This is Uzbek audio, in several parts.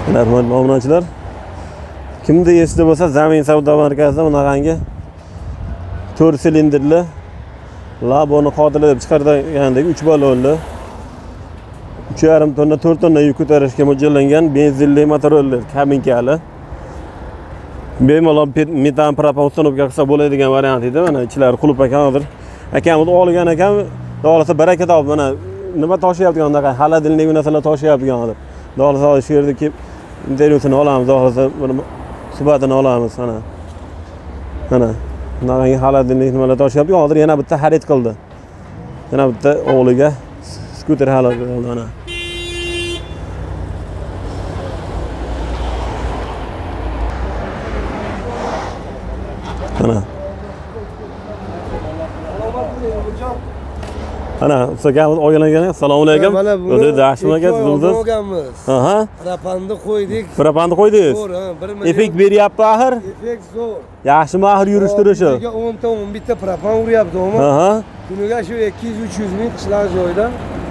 Mana hurmatli obunachilar, kimda esida bo'lsa, Zamin savdo markazida bunaqangi 4 silindrli Laboni qotili deb chiqargandek 3 balonli 3,5 tonna 4 tonna yuk ko'tarishga mo'ljallangan benzinli motorli kabinkali bemalol metan propan установка qilsa bo'ladigan variant edi. Mana ichlari qulf ekan hozir. Akamiz olgan ekan, xohlasa baraka topib, mana nima toshyapti unaqa холодильник narsalar toshyapti hozir. Xohlasa hozir shu yerda kelib intervyusini olamiz, xohlasa bir suhbatini olamiz mana. Mana bunaqangi холодильник nimalar toshyapti. Hozir yana bitta xarid qildi. Yana bitta o'g'liga skuter xarid qildi mana. Mana. Ana, akamiz olgan ekan. Assalomu alaykum. O'zi yaxshimi aka, sizmiz? Olganmiz. Aha. Propanni qo'ydik. Propanni qo'ydingiz. Zo'r, ha, 1 million. Effekt beryapti axir. Effekt zo'r. Yaxshimi axir yurish turishi? Kuniga 10 ta 11 ta propan uryapti, to'g'rimi? Aha. Kuniga shu 200-300 ming qishloq joyida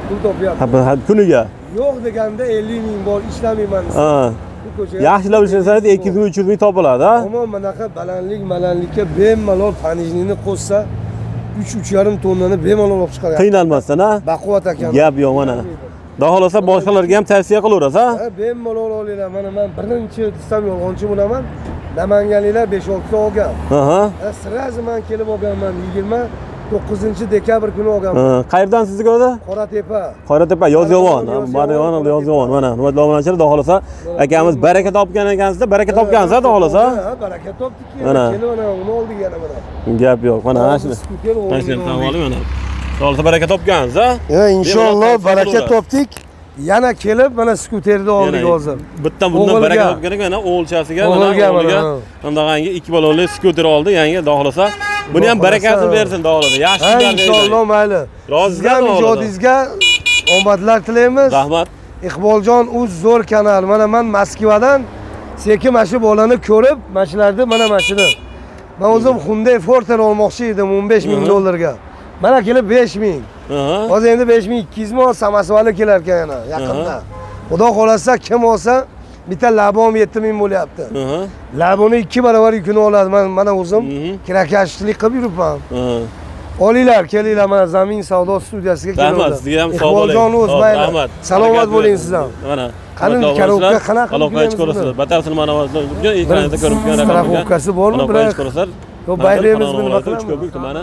pul topyapti. Ha, kuniga. Yo'q deganda 50 ming bor, ishlamayman desa. Ha. Bu ko'chaga Yaxshilab ishlasangiz 200 ming, 300 ming topiladi, ha? Tamom, bunaqa balandlik, malandlikka bemalol panijnini qo'shsa 3-3,5 tonnani bemalol olib chiqaryapti. Qiynalmasdan, ha? Baquvvat ekan. Gap yo'q mana. Xudo xohlasa boshqalarga ham tavsiya qilaverasiz, ha? Ha, bemalol olinglar. Mana men birinchi desam yolg'onchi bo'laman. Namanganliklar 5-6 ta olgan. Aha. Sirazi men kelib olganman 29 dekabr kuni olganman. Ha, qayerdan sizniki o'zi? Qoratepa. Qoratepa, Yozyovon. Yozyovon, Mana Yozyovon. Mana hurmatli obunachilar, xudo xohlasa akamiz baraka topgan ekansizda, baraka topgansiz, xudo xohlasa. Ha, baraka topdik. Mana. Kelib mana uni oldik yana mana. Gap yo'q. Mana shuni. Skuter Mana shuni ham oling mana. Xudo xohlasa baraka topgansiz, ha? Ha, inshaalloh Bemalol baraka tavsiya topdik. Yana kelib mana skuterni oldik hozir. Bitta bundan O'g'ilga. baraka topgan ekan, mana o'g'ilchasiga, mana O'g'ilga mana, o'g'liga ha. bunaqangi 2 balonli skuter oldi, yangi xudo xohlasa. Buni ham Xudo barakasini xohlasa. bersin xudo xohlasa. Yaxshi Ha, kunlar inshaalloh mayli. Rozisiz Sizga ham xudo xohlasa. ijodingizga omadlar tilaymiz. Rahmat. Iqboljon uz zo'r kanal. Mana men Moskvadan sekin mana shu bolani ko'rib, mana shularni mana shuni. Men o'zim Hyundai Forte olmoqchi edim 15 ming dollarga. Mana kelib 5 ming. Aha. Hozir endi 5200 mi samosvali kelar ekan yana yaqinda. Xudo xohlasa kim olsa bitta Labom 7000 bo'lyapti. Aha. Laboni 2 barobar yukini oladi. Men mana o'zim kirakashlik qilib yuribman. Aha. Olinglar, kelinglar mana Zamin savdo studiyasiga Rahmat kelinglar. sizga ham sog' bo'ling. Iqboljon o'z Xo'p, mayli. Rahmat. Salomat Harakat bo'ling bering. siz ham. Mana. Qani hurmatli коробка obunachilar, qanaqa qilib Aloqaga yuramiz chiqarasizlar. buni? Batafsil ma'lumotlar ekranda ko'rib turgan Страховка si bormi, Aloqaga biroq? chiqarasizlar. Yo'q, bayramimiz nima qilamiz? Uchko'prik tumani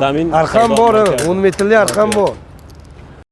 Zamin Arqon savdo bor, markazi. 10 metrli arqon bor.